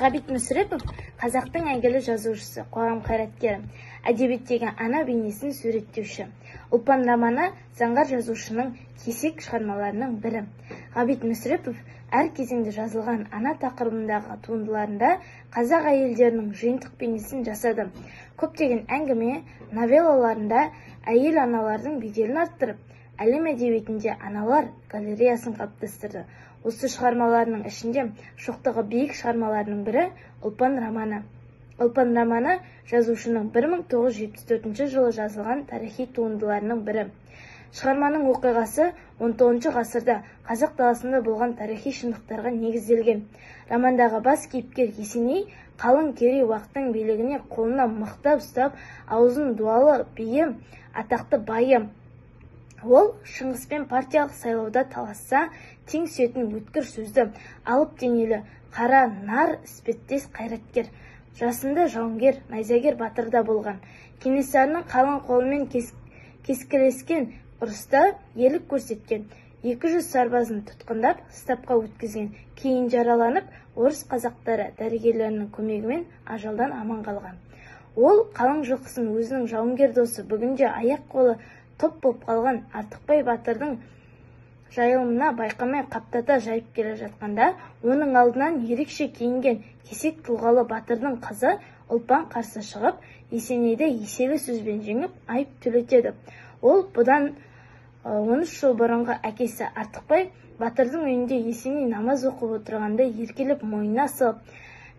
Ғабит Мүсірепов қазақтың әйгілі жазушысы, қоғам қайраткері, әдебиеттегі ана бейнесін суреттеуші. Ұлпан романы заңғар жазушының кесек шығармаларының бірі. Ғабит Мүсірепов әр кезеңде жазылған ана тақырыбындағы туындыларында қазақ әйелдерінің жиынтық бейнесін жасады. Көптеген әңгіме, новеллаларында әйел аналардың беделін арттырып, әлем әдебиетінде аналар галереясын қалыптастырды. Осы шығармаларының ішінде шоқтығы биік шығармаларының бірі Ұлпан романы. Ұлпан романы жазушының 1974 жылы жазылған тарихи туындыларының бірі. Шығарманың оқиғасы 19 ғасырда қазақ даласында болған тарихи шындықтарға негізделген. Романдағы бас кейіпкер Есеней қалың Керей Уақтың билігіне қолына мықтап ұстап, аузын дуалы биі, атақты байы. Ол Шыңғыспен партиялық сайлауда таласса, тең түсетін өткір сөзді, алып денелі, қара нар іспеттес қайраткер. Жасында жауынгер, найзагер батыр да болған. Кенесарының қалың қолымен кескілескен ұрыста ерлік көрсеткен. 200 сарбазын тұтқындап, стапқа өткізген. Кейін жараланып, орыс қазақтары дәрігерлерінің көмегімен ажалдан аман қалған. Ол қалың жылқысын өзінің жауынгер досы, бүгінде аяқ қолы топ болып қалған Артықбай батырдың жайылымына байқамай қаптата жайып келе жатқанда, оның алдынан ерекше киінген кесек тұлғалы батырдың қызы Ұлпан қарсы шығып, Есенейді еселі сөзбен жеңіп, айып төлетеді. Ол бұдан 13 жыл бұрынғы әкесі Артықбай батырдың үйінде Есеней намаз оқып отырғанда еркелеп мойнына асылып,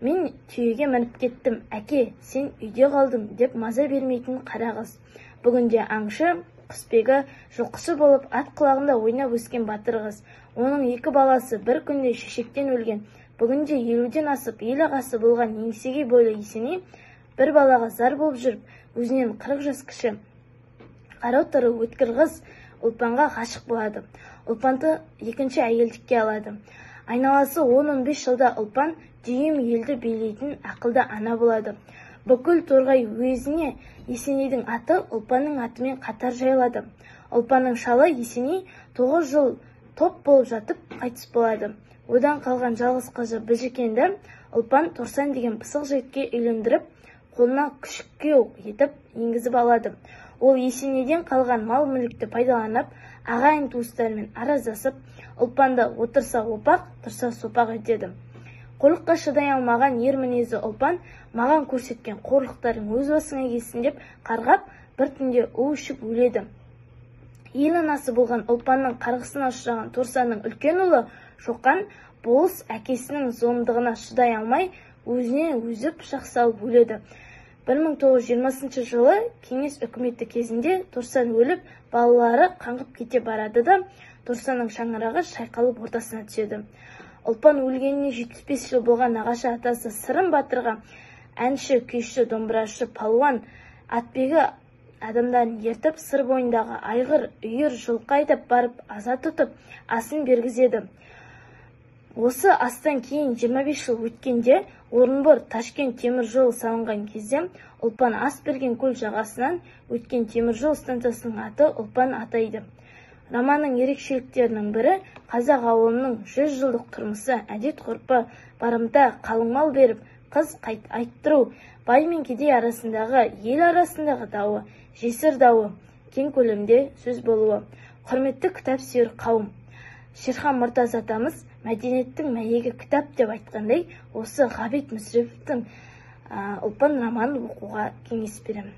«Мен түйеге мініп кеттім, әке, сен үйде қалдың» деп маза бермейтін қара қыз. Бүгінде аңшы, құсбегі, жылқышы болып ат құлағында ойнап өскен батыр қыз. Оның екі баласы бір күнде шешектен өлген. Бүгінде 50-ден асып, ел ағасы болған еңсегей бойлы Есеней бір балаға зар болып жүріп, өзінен 40 жас кіші қара торы өткір қыз Ұлпанға ғашық болады. Ұлпанды екінші әйелдікке алады. Айналасы 10-15 жылда Ұлпан дүйім елді билейтін ақылды ана болады. Бүкіл Торғай уезіне Есенейдің аты Ұлпанның атымен қатар жайылады. Ұлпанның шалы Есеней 9 жыл топ болып жатып қайтыс болады. Одан қалған жалғыз қызы Біжікенді Ұлпан Торсан деген пысық жігітке үйлендіріп, қолына күшік күйеу етіп енгізіп алады. Ол Есенейден қалған мал-мүлікті пайдаланып, ағайын туыстарымен араздасып, Ұлпанды отырса опақ, тұрса сопақ етеді. Қорлыққа шыдай алмаған ер мінезі Ұлпан, маған көрсеткен қорлықтарың өз басыңа келсін деп қарғап, бір түнде у ішіп өледі. Ел анасы болған Ұлпанның қарғысына ұшыраған Торсанның үлкен ұлы Шоқан болыс әкесінің зұлымдығына шыдай алмай, өзіне өзі пышақ салып өледі. 1920 жылы кеңес үкіметі кезінде Торсан өліп, балалары қаңғып кете барады да, Торсанның шаңырағы шайқалып ортасына түседі. Ұлпан өлгеніне 75 жыл болған нағашы атасы Сырым батырға әнші, күйші, домбырашы, палуан, атбегі адамдарын ертіп, Сыр бойындағы айғыр, үйір, жылқы айдап барып аза тұтып, асын бергізеді. Осы астан кейін 25 жыл өткенде Орынбор Ташкент темір жолы салынған кезде Ұлпан ас берген көл жағасынан өткен темір жол станциясының аты Ұлпан атайды. Романның ерекшеліктерінің бірі қазақ ауылының 100 жылдық тұрмысы, әдет-ғұрпы, барымта, қалың мал беріп, қыз айттыру, бай мен кедей арасындағы, ел арасындағы дауы, жесір дауы кең көлемде сөз болуы. Құрметті кітап сүйер қауым, Шерхан Мұртаз атамыз мәдениеттің мәйегі кітап деп айтқандай, осы Ғабит Мүсіреповтің Ұлпан романын оқуға кеңес беремін.